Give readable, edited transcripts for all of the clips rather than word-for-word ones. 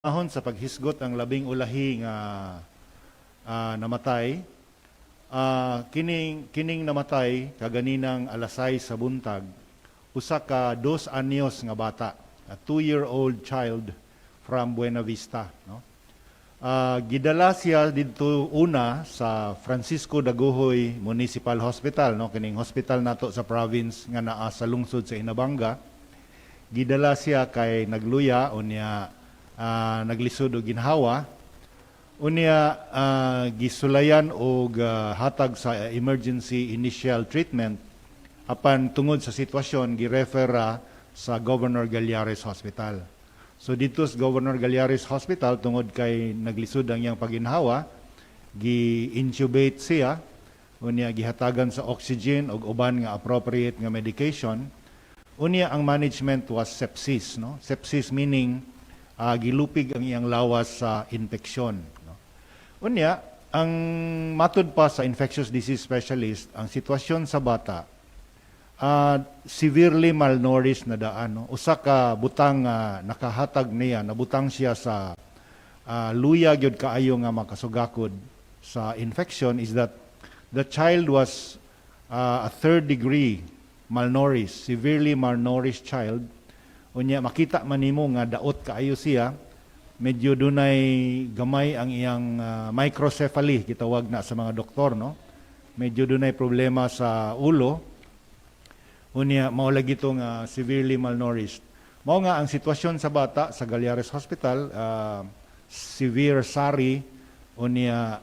Panahon sa paghisgot ang labing ulahi nga namatay, kining namatay kaganinang alas 6 sa buntag, usa ka 2 anyos nga bata, a 2-year-old child from Buena Vista, no? Gidala siya didto una sa Francisco Dagohoy Municipal Hospital, no, kining hospital nato sa province nga naa sa lungsod sa Inabanga. Gidala siya kay nagluya, unya naglisod og ginhawa. Unya gisulayan og hatag sa emergency initial treatment, apan tungod sa sitwasyon, girefer ra sa Governor Gallares Hospital. So dito sa Governor Gallares Hospital, tungod kay naglisod ang iyang paginhawa, gi-intubate siya, unya gihatagan sa oxygen ug uban nga appropriate nga medication. Unya ang management was sepsis, no? Sepsis meaning gilupig ang iyang lawas sa infeksyon, no? Unya, ang matud pa sa infectious disease specialist, ang sitwasyon sa bata severely malnourished na daan, no? Usa ka butang nakahatag niya, nabutang siya sa luya gyud kaayo nga makasugakod sa infection is that the child was a third degree malnourished, severely malnourished child. Unya makita man nimo nga daot kaayo siya, medyo dunay gamay ang iyang microcephaly, gitawag na sa mga doktor, no? Medyo dunay problema sa ulo. Unya mao lagi to nga severely malnourished. Mao nga ang sitwasyon sa bata sa Gallares Hospital, severe SARI, unya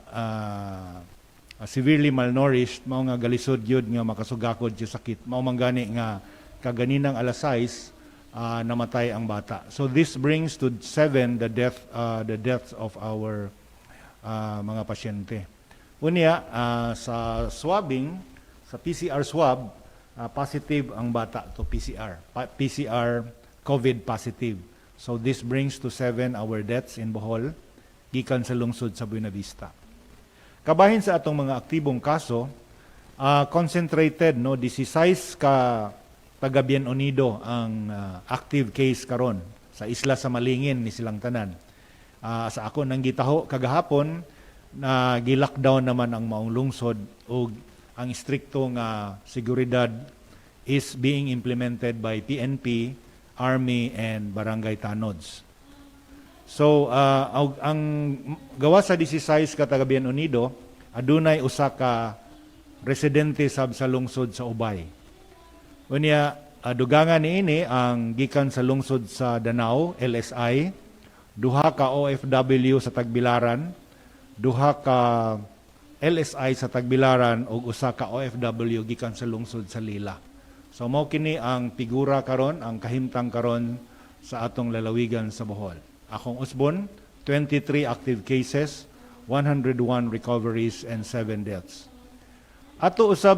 severely malnourished, mao nga galisod gyud nga makasugakod siya sakit. Mao man gani nga kaganinang alas 6 namatay ang bata. So this brings to seven the deaths of our mga pasyente. Unya, sa swabbing, sa PCR swab, positive ang bata to PCR. PCR COVID positive. So this brings to seven our deaths in Bohol gikan sa lungsod sa Buena Vista. Kabahin sa atong mga aktibong kaso, concentrated, no, 16 ka taga Bien Unido ang active case karon sa isla sa Malingin ni silang tanan. Sa ako nang gitaho kagahapon na gi-lockdown naman ang maong lungsod ug ang istrikto nga seguridad is being implemented by PNP, Army and Barangay Tanods. So ang gawas sa 16 ka taga Bien Unido, adunay usa ka residente sab sa lungsod sa Ubay. Unya dugangan niini ang gikan sa lungsod sa Danao, LSI, duha ka OFW sa Tagbilaran, duha ka LSI sa Tagbilaran ug usa ka OFW gikan sa lungsod sa Lila. So mao kini ang figura karon, ang kahimtang karon sa atong lalawigan sa Bohol. Akong usbon, 23 active cases, 101 recoveries and 7 deaths. Ato usab